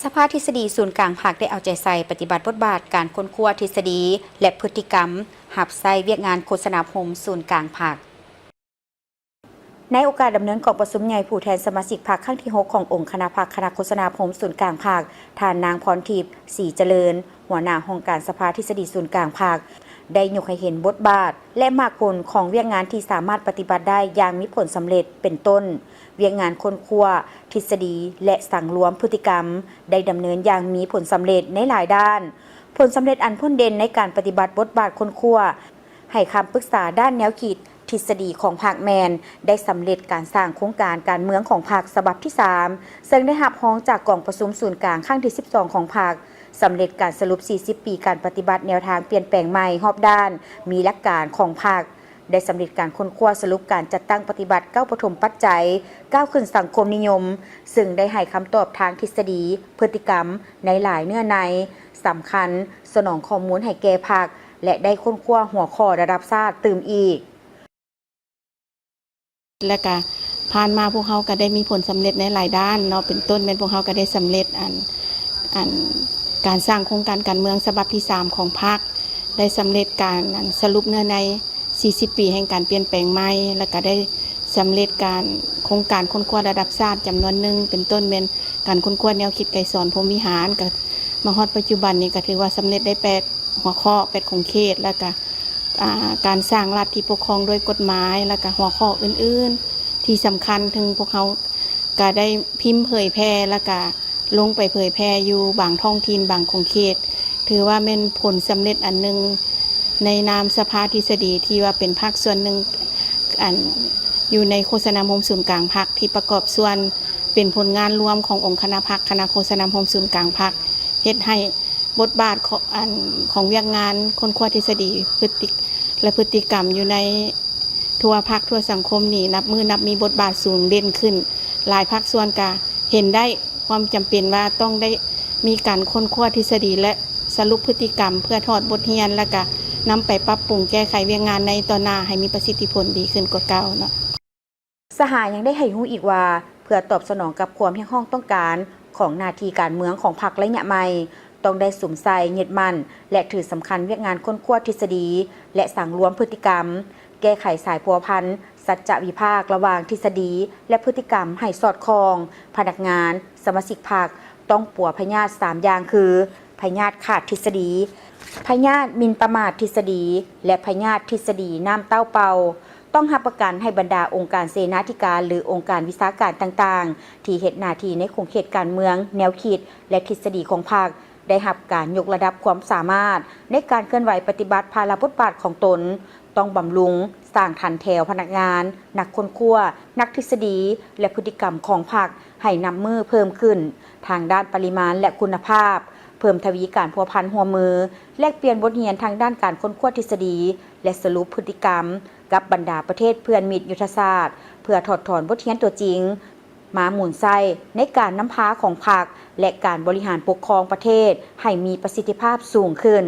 ສະພາທິດສະດີສູນກາງພັກໄດ້ເອົາໃຈໃສ່ປະຕິບັດບົດບາດການຄົ້ນຄວ້າທິດສະດີ ແລະ ພຶດຕິກຳຮັບໃຊ້ວຽກງານໂຄສະນາອົບຮົມສູນກາງພັກ. ໃນໂອກາດດຳເນີນກອງປະຊຸມໃຫຍ່ຜູ້ແທນສະມາຊິກພັກຄັ້ງທີຫົກຂອງອົງຄະນະພັກຄະນະໂຄສະນາອົບຮົມສູນກາງພັກ, ທ່ານນາງ ພອນທິບ ສີຈະເລີນ ຫົວໜ້າຫ້ອງການສະພາທິດສະດີສູນກາງພັກ ໄດ້ຍົກໃຫ້ເຫັນບົດບາດ ແລະ ໝາກຜົນຂອງວຽກງານທີ່ສາມາດປະຕິບັດໄດ້ຢ່າງມີຜົນສຳເລັດ ເປັນຕົ້ນ ວຽກງານຄົ້ນຄວ້າທິດສະດີ ແລະ ສັງລວມພຶດຕິກຳ ໄດ້ດຳເນີນຢ່າງມີຜົນສຳເລັດໃນຫຼາຍດ້ານ. ຜົນສຳເລັດອັນພົ້ນເດັ່ນໃນການປະຕິບັດບົດບາດຄົ້ນຄວ້າ ໃຫ້ຄຳປຶກສາດ້ານແນວຄິດທິດສະດີຂອງພັກແມ່ນ ໄດ້ສຳເລັດການສ້າງໂຄງການການເມືອງຂອງພັກສະບັບທີສາມ ເຊິ່ງໄດ້ຮັບຮອງຈາກກອງປະຊຸມສູນກາງຄັ້ງທີສິບສອງຂອງພັກ, ສຳເລັດການສະຫຼຸບສີ່ສິບປີການປະຕິບັດແນວທາງປ່ຽນແປງໃໝ່ຮອບດ້ານ ມີຫຼັກການຂອງພັກ, ໄດ້ສຳເລັດການຄົ້ນຄວ້າສະຫຼຸບການຈັດຕັ້ງປະຕິບັດເກົ້າປະຖົມປັດໄຈ ກ້າວຂຶ້ນສັງຄົມນິຍົມ ເຊິ່ງໄດ້ໃຫ້ຄຳຕອບທາງທິດສະດີ, ພຶດຕິກຳໃນຫຼາຍເນື້ອໃນສຳຄັນ, ສະໜອງຂໍ້ມູນໃຫ້ແກ່ພັກ ແລະ ໄດ້ຄົ້ນຄວ້າຫົວຂໍ້ລະດັບຊາດຕື່ມອີກ. ແລະກະຜ່ານມາພວກເຮົາກະໄດ້ມີຜົນສຳເລັດໃນຫຼາຍດ້ານເນາະ, ເປັນຕົ້ນແມ່ນພວກເຮົາກະໄດ້ສຳເລັດອັນ ອັນ ການສ້າງໂຄງການການເມືອງສະບັບທີສາມຂອງພັກ, ໄດ້ສຳເລັດການ ອັນ ສະຫຼຸບເນື້ອໃນສີ່ສິບປີແຫ່ງການປ່ຽນແປງໃໝ່, ແລະກະໄດ້ສຳເລັດການ ໂຄງການຄົ້ນຄວ້າລະດັບຊາດຈຳນວນໜຶ່ງ, ເປັນຕົ້ນແມ່ນການຄົ້ນຄວ້າແນວຄິດໄກສອນພົມວິຫານ, ກະມາຮອດປັດຈຸບັນນີ້ກະຖືວ່າສຳເລັດໄດ້ແປດຫົວຂໍ້ ແປດຂົງເຂດ, ແລະກະ ອ່າ ການສ້າງລັດທີ່ປົກຄອງໂດຍກົດໝາຍ ແລະກະຫົວຂໍ້ອື່ນໆ ທີ່ສຳຄັນ ເຖິງພວກເຮົາກະໄດ້ພິມເຜີຍແຜ່ ແລະກະລົງໄປເຜີຍແຜ່ຢູ່ບາງທ້ອງຖິ່ນ ບາງຂົງເຂດ, ຖືວ່າແມ່ນຜົນສຳເລັດອັນໜຶ່ງໃນນາມສະພາທິດສະດີ ທີ່ວ່າເປັນພາກສ່ວນໜຶ່ງ ອັນ ຢູ່ໃນໂຄສະນາອົບຮົມສູນກາງພັກ ທີ່ປະກອບສ່ວນເປັນຜົນງານລວມຂອງອົງຄະນະພັກ ຄະນະໂຄສະນາອົບຮົມສູນກາງພັກ ເຮັດໃຫ້ ບົດບາດຂອງ ອັນ ຂອງວຽກງານຄົ້ນຄວ້າທິດສະດີ ພຶດຕິ ແລະ ພຶດຕິກຳຢູ່ໃນທົ່ວພັກທົ່ວສັງຄົມນີ້ ນັບມື້ນັບມີບົດບາດສູງເດັ່ນຂຶ້ນ. ຫຼາຍພາກສ່ວນກະເຫັນໄດ້ຄວາມຈຳເປັນວ່າຕ້ອງໄດ້ມີການຄົ້ນຄວ້າທິດສະດີ ແລະ ສະຫຼຸບພຶດຕິກຳ ເພື່ອຖອດບົດຮຽນ ແລະ ກະນຳໄປປັບປຸງແກ້ໄຂວຽກງານໃນຕໍ່ໜ້າໃຫ້ມີປະສິດທິຜົນດີຂຶ້ນກວ່າເກົ່າເນາະ. ສະຫາຍຍັງໄດ້ໃຫ້ຮູ້ອີກວ່າ ເພື່ອຕອບສະໜອງກັບຄວາມຮຽກຮ້ອງຕ້ອງການຂອງໜ້າທີ່ການເມືອງຂອງພັກໄລຍະໃໝ່ ຕ້ອງໄດ້ສຸມໃສ່, ຍຶດໝັ້ນ ແລະ ຖືສຳຄັນວຽກງານຄົ້ນຄວ້າທິດສະດີ ແລະ ສັງລວມພຶດຕິກຳ, ແກ້ໄຂສາຍພົວພັນ, ສັດຈະວິພາກລະຫວ່າງທິດສະດີ ແລະ ພຶດຕິກຳໃຫ້ສອດຄ່ອງ. ພະນັກງານ, ສະມາຊິກພັກ ຕ້ອງປົວພະຍາດສາມຢ່າງຄື ພະຍາດຂາດທິດສະດີ, ພະຍາດໝິ່ນປະໝາດທິດສະດີ ແລະ ພະຍາດທິດສະດີນ້ຳເຕົ້າເປົ່າ. ຕ້ອງຮັບປະກັນໃຫ້ບັນດາອົງການເສນາທິການ ຫຼື ອົງການວິຊາການຕ່າງໆ ທີ່ເຮັດໜ້າທີ່ໃນຂົງເຂດການເມືອງ, ແນວຄິດ ແລະ ທິດສະດີຂອງພັກ ໄດ້ຮັບການຍົກລະດັບຄວາມສາມາດໃນການເຄື່ອນໄຫວປະຕິບັດພາລະບົດບາດຂອງຕົນ. ຕ້ອງບຳລຸງ, ສ້າງຖັນແຖວພະນັກງານ, ນັກຄົ້ນຄວ້າ, ນັກທິດສະດີ ແລະ ພຶດຕິກຳຂອງພັກ ໃຫ້ນັບມື້ເພີ່ມຂຶ້ນທາງດ້ານປະລິມານ ແລະ ຄຸນນະພາບ, ເພີ່ມທະວີການພົວພັນຮ່ວມມື, ແລກປ່ຽນບົດຮຽນທາງດ້ານການຄົ້ນຄວ້າທິດສະດີ ແລະ ສະຫຼຸບພຶດຕິກຳກັບບັນດາປະເທດເພື່ອນມິດຍຸດທະສາດ ເພື່ອຖອດຖອນບົດຮຽນຕົວຈິງມາໝູນໃຊ້ໃນການນຳພາຂອງພັກ ແລະ ການບໍລິຫານປົກຄອງປະເທດໃຫ້ມີປະສິດທິພາບສູງຂຶ້ນ.